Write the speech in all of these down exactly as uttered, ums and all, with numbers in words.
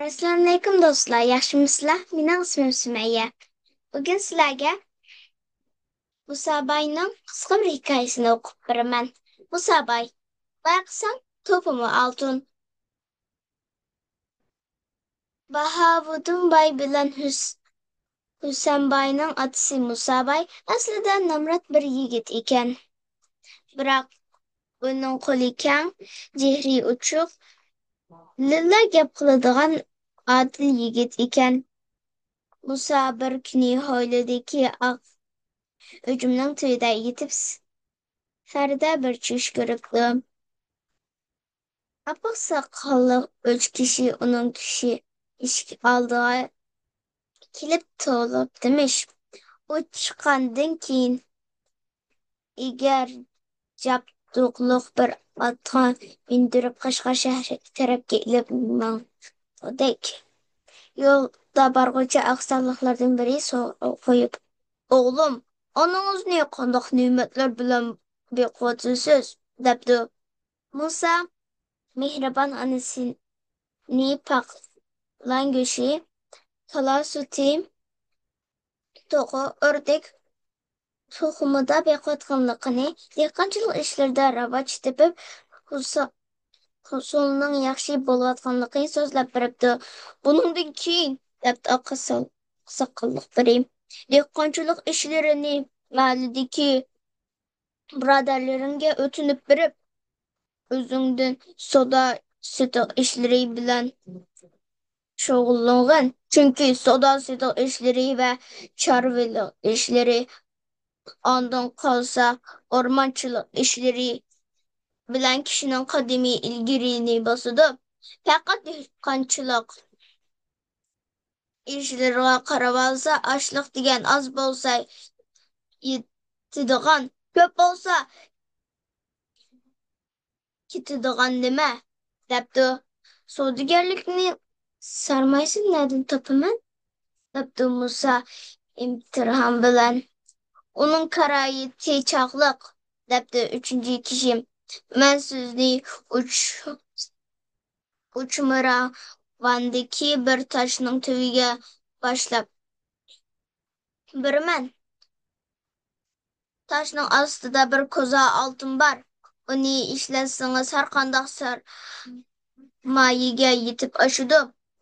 ئەسسالامۇئەلەيكۇم دوستلار، ياخشىمۇسىلەر؟ مېنىڭ ئىسمىم سۈمەييە. بۈگۈن سىلەرگە مۇساباينىڭ قىسقا بىر ھېكايىسىنى ئوقۇپ بېرىمەن. مۇساباي، بايقىساڭ، توپىمۇ ئالتۇن. باھاۋۇدۇن باي بىلەن ھۈس-، ھۈسەنباينىڭ ئاتىسى مۇساباي ئەسلىدە نامرات بىر يىگىت ئىكەن. بىراق ئۇنىڭ قولى كەڭ، چېھرى ئوچۇق، لىللا گەپ قىلىدىغان ئادىل يىگىت ئىكەن. مۇسا بىر كۈنى ھويلىدىكى ئاق ئۈجۈمنىڭ تۈۋىدە يېتىپ، س-، سەردە بىر چۈش كۆرۈپتۇ. ئاپئاق ساقاللىق ئۈچ كىشى ئۇنىڭ كىشى ئىشىك ئالدىغا كېلىپ توۋلاپتىمىش. ئۇ چىققاندىن كېيىن، ئېگەر جابدۇقلۇق بىر ئاتقا مىندۈرۈپ، قەشقەر شەھىرى تەرەپكە ئېلىپ ماڭغۇدەك. يولدا بارغۇچە ئاقساقاللىقلاردىن بىرى سوراپ قويۇپ، «ئوغلۇم، ئانىڭىزنى قانداق نېمەتلەر بىلەن بېقىۋاتىسىز؟» دەپتۇ. مۇسا مېھرىبان ئانىسىنى پاقلان گۆشى، كالا سۈتى، توخۇ، ئۆردەك تۇخۇمىدا بېقىۋاتقانلىقىنى، دېھقانچىلىق ئىشلىرىدا راۋاج تېپىپ، ھوسۇ-، ھوسۇلنىڭ ياخشى بولۇۋاتقانلىقىنى سۆزلەپ بېرىپتۇ. «بۇنىڭدىن كېيىن» دەپتۇ ئاقساقاللىق بىرى، «دېھقانچىلىق ئىشلىرىنى مەھەللىدىكى بۇرادەرلىرىڭگە ئۆتۈنۈپ بېرىپ، ئۆزۈڭدىن سودا سېتىق ئىشلىرى بىلەن شۇغۇللانغىن. چۈنكى سودا سېتىق ئىشلىرى ۋە چارۋىلىق ئىشلىرى، ئاندىن قالسا ئورمانچىلىق ئىشلىرى بىلەن كىشىنىڭ قەدىمى ئىلگىرىنى باسىدۇ. پەقەت دېھقانچىلىق ئىشلىرىغا قاراۋالسا، ئاشلىق دېگەن ئاز بولسا يېتىدىغان، كۆپ بولسا كېتىدىغان نېمە؟» دەپتۇ. «سودىگەرلىكنى سەرمايىسىنى نەدىن تاپىمەن؟» دەپتۇ مۇسا ئىمتىھان بىلەن. «ئۇنىڭ كارايىتى چاغلىق» دەپتۇ ئۈچىنچى كىشى. «مەن سىزنى ئۇچ-، ئۇچمىراۋاندىكى بىر تاشنىڭ تۈۋىگە باشلاپ بېرىمەن. تاشنىڭ ئاستىدا بىر كوزا ئالتۇن بار. ئۇنى ئىشلەتسىڭىز، ھەرقانداق سەرمايىگە يېتىپ ئاشىدۇ»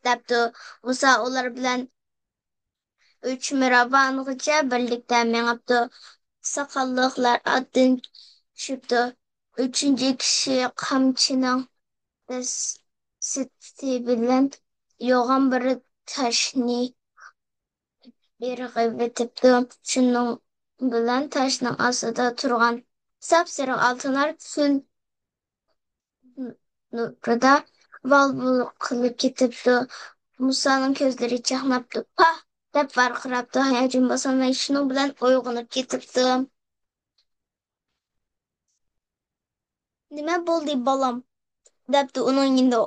دەپتۇ. مۇسا ئۇلار بىلەن ئۈچمىراۋانغىچە بىرلىكتە مېڭىپتۇ. ساقاللىقلار ئاتتىن چۈشۈپتۇ. ئۈچىنچى كىشى قامچىنىڭ دەستىسى بىلەن يوغان بىر تاشنى ئىرغىۋېتىپتۇ. شۇنىڭ بىلەن تاشنىڭ ئاستىدا تۇرغان ساپسېرىق ئالتۇنلار كۈن نۇرىدا ۋال-ۋۇل قىلىپ كېتىپتۇ. مۇسانىڭ كۆزلىرى چاقناپتۇ. «پاھ!» دەپ ۋارقىراپتۇ. ھاياجان باسالماي شۇنىڭ بىلەن ئويغىنىپ كېتىپتۇ. «نېمە بولدى، بالام؟» دەپتۇ ئۇنىڭ يېنىدا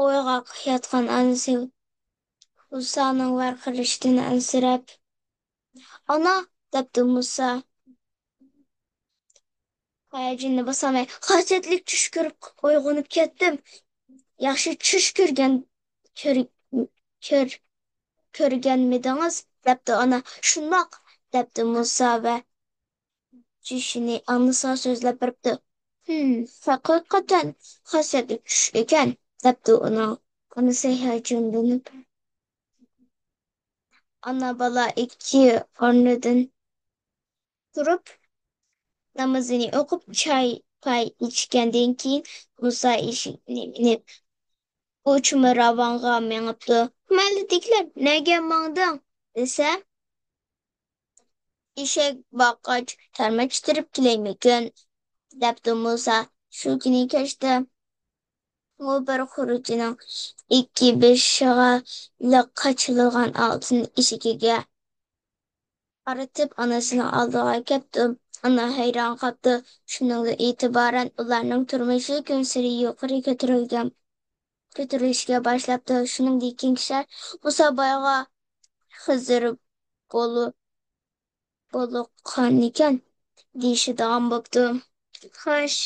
ئويغاق ياتقان ئانىسى مۇسانىڭ ۋارقىرىشىدىن ئەنسىرەپ. «ئانا!» دەپتۇ مۇسا ھاياجىنىنى باسالماي. «خاسىيەتلىك چۈش كۆرۈپ ئويغىنىپ كەتتىم.» «ياخشى چۈش كۆرگەن، كۆر-، كۆر-، كۆرگەنمىدىڭىز؟» دەپتۇ ئانا. «شۇنداق» دەپتۇ مۇسا ۋە چۈشىنى ئانىسىغا سۆزلەپ بېرىپتۇ. «ھىم، ھەقىقەتەن خاسىيەتلىك چۈش ئىكەن» دەپتۇ ئۇنىڭ ئانىسى ھاياجانلىنىپ. ئانا بالا ئىككى ئورنىدىن تۇرۇپ، نامىزىنى ئوقۇپ، چاي پاي ئىچكەندىن كېيىن، مۇسا ئېشەكنى مىنىپ، ئۇچمىراۋانغا مېڭىپتۇ. مەھەللىدىكىلەر «نەگە ماڭدىڭ؟» دېسە، «ئېشەك باققاچ تەرمە چىتىرىپ كېلەيمىكىن؟» دەپتۇ مۇسا. شۇ كۈنى كەچتە ئۇ بىر خۇرۇچنىڭ ئىككى بېشىغا لىق قاچىلىغان ئالتۇن ئېشىكىگە قارىتىپ، ئانىسىنىڭ ئالدىغا كەپتۇ. ئانا ھەيران قاپتۇ. شۇنىڭدىن ئېتىبارەن ئۇلارنىڭ تۇرمۇشى كۈنسېرى يۇقىرى كۆتۈرۈلگەن، كۆتۈرۈلۈشكە باشلاپتۇ. شۇنىڭدىن كېيىنكى ئىشلار مۇسا بايغا خىزىر بولۇ-، بولۇققانىكەن دېيىشىدىغان بوپتۇ. خوش،